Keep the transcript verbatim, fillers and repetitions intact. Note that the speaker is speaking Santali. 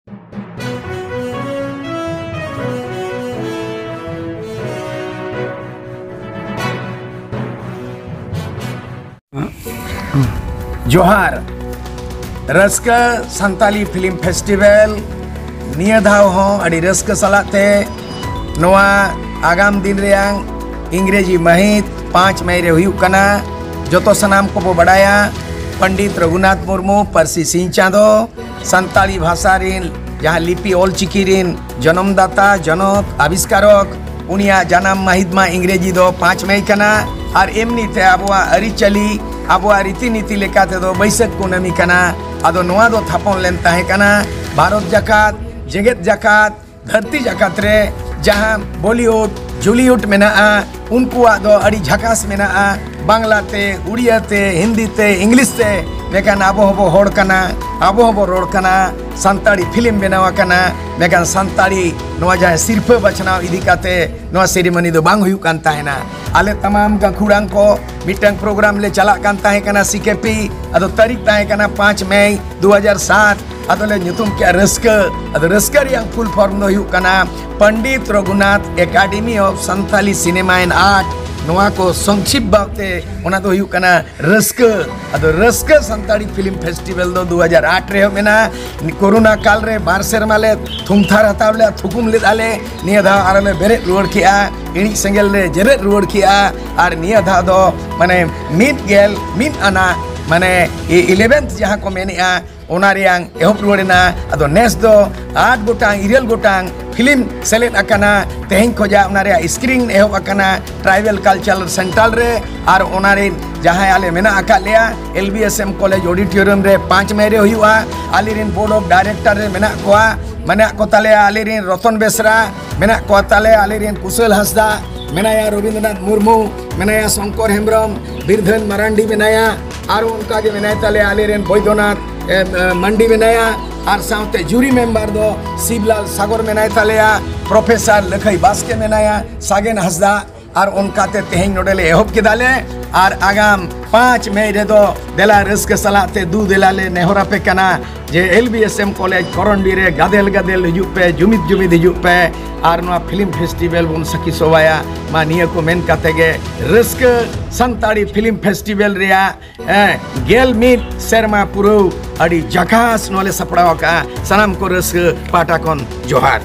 ᱡᱚᱦᱟᱨ᱾ ᱨᱟᱹᱥᱠᱟᱹ ᱥᱟᱱᱛᱟᱞᱤ ᱯᱷᱤᱞᱢ ᱯᱷᱮᱥᱴᱤᱵᱷᱮᱞ ᱱᱤᱭᱟᱹ ᱫᱷᱟᱣ ᱦᱚᱸ ᱟᱹᱰᱤ ᱨᱟᱹᱥᱠᱟᱹ ᱥᱟᱞᱟᱜ ᱛᱮ ᱱᱚᱣᱟ ᱟᱜᱟᱢ ᱫᱤᱱ ᱨᱮᱭᱟᱝ ᱤᱝᱨᱮᱡᱤ ᱢᱟᱹᱦᱤᱛ ᱯᱟᱸᱪ ᱢᱮ ᱨᱮ ᱦᱩᱭᱩᱜ ᱠᱟᱱᱟ᱾ ᱡᱚᱛᱚ ᱥᱟᱱᱟᱢ ᱠᱚᱵᱚ ᱵᱟᱰᱟᱭᱟ, ᱯᱚᱱᱰᱤᱛ ᱨᱚᱜᱷᱩᱱᱟᱛᱷ ᱢᱩᱨᱢᱩ, ᱯᱟᱹᱨᱥᱤ ᱥᱤᱧ ᱪᱟᱸᱫᱚ, ᱥᱟᱱᱛᱟᱲᱤ ᱵᱷᱟᱥᱟ ᱨᱤᱱ ᱡᱟᱦᱟᱸ ᱞᱤᱯᱤ ᱚᱞ ᱪᱤᱠᱤ ᱨᱤᱱ ᱡᱚᱱᱚᱢᱫᱟᱛᱟ, ᱡᱚᱱᱚᱠ, ᱟᱵᱤᱥᱠᱟᱨᱚᱠ, ᱩᱱᱤᱭᱟᱜ ᱡᱟᱱᱟᱢ ᱢᱟᱹᱦᱤᱛ ᱢᱟ ᱤᱝᱨᱮᱡᱤ ᱫᱚ ᱯᱟᱸᱪ ᱢᱮ ᱠᱟᱱᱟ᱾ ᱟᱨ ᱮᱢᱱᱤ ᱛᱮ ᱟᱵᱚᱣᱟᱜ ᱟᱹᱨᱤᱪᱟᱹᱞᱤ, ᱟᱵᱚᱣᱟᱜ ᱨᱤᱛᱤ ᱱᱤᱛᱤ ᱞᱮᱠᱟ ᱛᱮᱫᱚ ᱵᱟᱹᱭᱥᱟᱹᱠᱷ ᱠᱩᱱᱟᱹᱢᱤ ᱠᱟᱱᱟ᱾ ᱟᱫᱚ ᱱᱚᱣᱟ ᱫᱚ ᱛᱷᱟᱯᱚᱱ ᱞᱮᱱ ᱛᱟᱦᱮᱸ ᱠᱟᱱᱟ ᱵᱷᱟᱨᱚᱛ ᱡᱟᱠᱟᱛ, ᱡᱮᱜᱮᱛ ᱡᱟᱠᱟᱛ, ᱫᱷᱟᱹᱨᱛᱤ ᱡᱟᱠᱟᱛ ᱨᱮ ᱡᱟᱦᱟᱸ ᱵᱚᱞᱤᱣᱩᱰ, ᱡᱩᱞᱤᱣᱩᱰ ᱢᱮᱱᱟᱜᱼᱟ, ᱩᱱᱠᱩᱣᱟᱜ ᱫᱚ ᱟᱹᱰᱤ ᱡᱷᱟᱠᱟᱥ ᱢᱮᱱᱟᱜᱼᱟ, ᱵᱟᱝᱞᱟ ᱛᱮ, ᱩᱲᱤᱭᱟ ᱛᱮ, ᱦᱤᱱᱫᱤ ᱛᱮ, ᱤᱝᱞᱤᱥ ᱛᱮ᱾ ᱢᱮᱱᱠᱷᱟᱱ ᱟᱵᱚ ᱦᱚᱸᱵᱚ ᱦᱚᱲ ᱠᱟᱱᱟ, ᱟᱵᱚ ᱦᱚᱸᱵᱚ ᱨᱚᱲ ᱠᱟᱱᱟ, ᱥᱟᱱᱛᱟᱲᱤ ᱯᱷᱤᱞᱢ ᱵᱮᱱᱟᱣ ᱟᱠᱟᱱᱟ, ᱢᱮᱱᱠᱷᱟᱱ ᱥᱟᱱᱛᱟᱲᱤ ᱱᱚᱣᱟ ᱡᱟᱦᱟᱸ ᱥᱤᱨᱯᱷᱟᱹ ᱵᱟᱪᱷᱱᱟᱣ ᱤᱫᱤ ᱠᱟᱛᱮ ᱱᱚᱣᱟ ᱥᱮᱨᱮᱢᱚᱱᱤ ᱫᱚ ᱵᱟᱝ ᱦᱩᱭᱩᱜ ᱠᱟᱱ ᱛᱟᱦᱮᱱᱟ᱾ ᱟᱞᱮ ᱛᱟᱢᱟᱢ ᱜᱟᱹᱠᱷᱩᱲᱟᱱ ᱠᱚ ᱢᱤᱫᱴᱟᱝ ᱯᱨᱳᱜᱨᱟᱢ ᱞᱮ ᱪᱟᱞᱟᱜ ᱠᱟᱱ ᱛᱟᱦᱮᱸ ᱠᱟᱱᱟ ᱥᱤ ᱠᱮ ᱯᱤ, ᱟᱫᱚ ᱛᱟᱹᱨᱤᱠᱷ ᱛᱟᱦᱮᱸ ᱠᱟᱱᱟ ᱯᱟᱸᱪ ᱢᱮ ᱫᱩ ᱦᱟᱡᱟᱨ ᱥᱟᱛ᱾ ᱟᱫᱚᱞᱮ ᱧᱩᱛᱩᱢ ᱠᱮᱜᱼᱟ ᱨᱟᱹᱥᱠᱟᱹ᱾ ᱟᱫᱚ ᱨᱟᱹᱥᱠᱟᱹ ᱨᱮᱭᱟᱜ ᱯᱷᱩᱞ ᱯᱷᱚᱨᱢ ᱫᱚ ᱦᱩᱭᱩᱜ ᱠᱟᱱᱟ Pandit Raghunath academy of Santali cinema and art. ᱱᱚᱣᱟ ᱠᱚ ᱥᱚᱝᱠᱷᱤᱯ ᱵᱷᱟᱵᱛᱮ ᱚᱱᱟ ᱫᱚ ᱦᱩᱭᱩᱜ ᱠᱟᱱᱟ ᱨᱟᱹᱥᱠᱟᱹ᱾ ᱟᱫᱚ ᱨᱟᱹᱥᱠᱟᱹ ᱥᱟᱱᱛᱟᱲᱤ ᱯᱷᱤᱞᱢ ᱯᱷᱮᱥᱴᱤᱵᱷᱮᱞ ᱫᱚ ᱫᱩ ᱦᱟᱡᱟᱨ ᱟᱴ ᱨᱮ ᱮᱦᱚᱵ ᱮᱱᱟ᱾ ᱠᱳᱨᱳᱱᱟ ᱠᱟᱞ ᱨᱮ ᱵᱟᱨ ᱥᱮᱨᱢᱟ ᱞᱮ ᱛᱷᱩᱢᱛᱷᱟᱨ ᱦᱟᱛᱟᱲ ᱞᱮᱫᱼᱟ, ᱛᱷᱩᱠᱩᱢ ᱞᱮᱫᱼᱟ ᱞᱮ᱾ ᱱᱤᱭᱟᱹ ᱫᱷᱟᱣ ᱟᱨᱚ ᱞᱮ ᱵᱮᱨᱮᱫ ᱨᱩᱣᱟᱹᱲ ᱠᱮᱜᱼᱟ, ᱤᱬᱤᱡ ᱥᱮᱸᱜᱮᱞ ᱞᱮ ᱡᱮᱨᱮᱫ ᱨᱩᱣᱟᱹᱲ ᱠᱮᱜᱼᱟ᱾ ᱟᱨ ᱱᱤᱭᱟᱹ ᱫᱷᱟᱣ ᱫᱚ ᱢᱟᱱᱮ ᱢᱤᱫ ᱜᱮᱞ ᱢᱤᱫ ᱟᱱᱟᱜ ᱢᱟᱱᱮ ᱤᱞᱮᱵᱷᱮᱱᱛᱷ ᱡᱟᱦᱟᱸ ᱠᱚ ᱢᱮᱱᱮᱜᱼᱟ, ᱚᱱᱟ ᱨᱮᱭᱟᱝ ᱮᱦᱚᱵ ᱨᱩᱣᱟᱹᱲ ᱮᱱᱟ᱾ ᱟᱫᱚ ᱱᱮᱥ ᱫᱚ ᱟᱴ ᱜᱚᱴᱟᱝ, ᱤᱨᱟᱹᱞ ᱜᱚᱴᱟᱝ ᱯᱷᱤᱞᱢ ᱥᱮᱞᱮᱫ ᱟᱠᱟᱱᱟ᱾ ᱛᱮᱦᱮᱧ ᱠᱷᱚᱡᱟᱜ ᱚᱱᱟ ᱨᱮᱭᱟᱜ ᱥᱠᱨᱤᱱ ᱮᱦᱚᱵ ᱟᱠᱟᱱᱟ ᱴᱨᱟᱭᱵᱟᱞ ᱠᱟᱞᱪᱟᱨᱟᱞ ᱥᱮᱱᱴᱟᱨ ᱨᱮ᱾ ᱟᱨ ᱚᱱᱟ ᱨᱮᱱ ᱡᱟᱦᱟᱸᱭ ᱟᱞᱮ ᱢᱮᱱᱟᱜ ᱟᱠᱟᱫ ᱞᱮᱭᱟ L B S M college ᱚᱰᱤᱴᱳᱨᱤᱭᱟᱢ ᱨᱮ ᱯᱟᱸᱪ ᱢᱮ ᱨᱮ ᱦᱩᱭᱩᱜᱼᱟ᱾ ᱟᱞᱮ ᱨᱮᱱ ᱵᱳᱨᱰ ᱚᱯᱷ ᱰᱟᱭᱨᱮᱠᱴᱚᱨ ᱨᱮ ᱢᱮᱱᱟᱜ ᱠᱚᱣᱟ, ᱢᱮᱱᱟᱜ ᱠᱚ ᱛᱟᱞᱮᱭᱟ ᱟᱞᱮ ᱨᱮᱱ ᱨᱚᱛᱚᱱ ᱵᱮᱥᱨᱟ, ᱢᱮᱱᱟᱜ ᱠᱚ ᱛᱟᱞᱮᱭᱟ ᱟᱞᱮ ᱨᱮᱱ ᱠᱩᱥᱟᱹᱞ ᱦᱟᱸᱥᱫᱟ, ᱢᱮᱱᱟᱭᱟ ᱨᱚᱵᱤᱱᱫᱨᱚᱱᱟᱛᱷ ᱢᱩᱨᱢᱩ, ᱢᱮᱱᱟᱭᱟ ᱥᱚᱝᱠᱚᱨ ᱦᱮᱢᱵᱨᱚᱢ, ᱵᱤᱨᱫᱷᱟᱹᱱ ᱢᱟᱨᱟᱱᱰᱤ ᱢᱮᱱᱟᱭᱟ, ᱟᱨ ᱚᱱᱠᱟ ᱜᱮ ᱢᱮᱱᱟᱭ ᱛᱟᱞᱮᱭᱟ ᱟᱞᱮ ᱨᱮᱱ ᱵᱳᱭᱫᱚᱱᱟᱛᱷ, ᱮ, ᱮ, ᱢᱟᱱᱰᱤ ᱢᱮᱱᱟᱭᱟ, ᱟᱨ ᱥᱟᱶᱛᱮ ᱡᱩᱨᱤ ᱢᱮᱢᱵᱟᱨ ᱫᱚ ᱥᱤᱵᱞᱟᱞ ᱥᱟᱜᱚᱨ ᱢᱮᱱᱟᱭ ᱛᱟᱞᱮᱭᱟ, ᱯᱨᱚᱯᱷᱮᱥᱚᱨ ᱞᱟᱹᱠᱷᱟᱹᱭ ᱵᱟᱥᱠᱮ ᱢᱮᱱᱟᱭᱟ, ᱥᱟᱜᱮᱱ ᱦᱟᱸᱥᱫᱟ, ᱟᱨ ᱚᱱᱠᱟᱛᱮ ᱛᱮᱦᱮᱧ ᱱᱚᱰᱮ ᱞᱮ ᱮᱦᱚᱵ ᱠᱮᱫᱟ ᱞᱮ᱾ ᱟᱨ ᱟᱜᱟᱢ ᱯᱟᱸᱪ ᱢᱮ ᱨᱮᱫᱚ ᱫᱮᱞᱟ ᱨᱟᱹᱥᱠᱟᱹ ᱥᱟᱞᱟᱜ ᱛᱮ ᱫᱩ ᱫᱮᱞᱟ ᱞᱮ ᱱᱮᱦᱚᱨ ᱟᱯᱮ ᱠᱟᱱᱟ ᱡᱮ L B S M college ᱠᱚᱨᱚᱱᱰᱤ ᱨᱮ ᱜᱟᱫᱮᱞ ᱜᱟᱫᱮᱞ ᱦᱤᱡᱩᱜ ᱯᱮ, ᱡᱩᱢᱤᱫ ᱡᱩᱢᱤᱫ ᱦᱤᱡᱩᱜ ᱯᱮ, ᱟᱨ ᱱᱚᱣᱟ ᱯᱷᱤᱞᱢ ᱯᱷᱮᱥᱴᱤᱵᱷᱮᱞ ᱵᱚᱱ ᱥᱟᱹᱠᱷᱤ ᱥᱚᱵᱷᱟᱭᱟ᱾ ᱢᱟ ᱱᱤᱭᱟᱹ ᱠᱚ ᱢᱮᱱ ᱠᱟᱛᱮ ᱜᱮ ᱨᱟᱹᱥᱠᱟᱹ ᱥᱟᱱᱛᱟᱲᱤ ᱯᱷᱤᱞᱢ ᱯᱷᱮᱥᱴᱤᱵᱷᱮᱞ ᱨᱮᱭᱟᱜ, ᱦᱮᱸ, ᱜᱮᱞ ᱢᱤᱫ ᱥᱮᱨᱢᱟ ᱯᱩᱨᱟᱹᱣ ᱟᱹᱰᱤ ᱡᱟᱠᱟᱥ ᱱᱚᱣᱟ ᱞᱮ ᱥᱟᱯᱲᱟᱣ ᱟᱠᱟᱫᱼᱟ᱾ ᱥᱟᱱᱟᱢ ᱠᱚ ᱨᱟᱹᱥᱠᱟᱹ ᱯᱟᱦᱴᱟ ᱠᱷᱚᱱ ᱡᱚᱦᱟᱨ᱾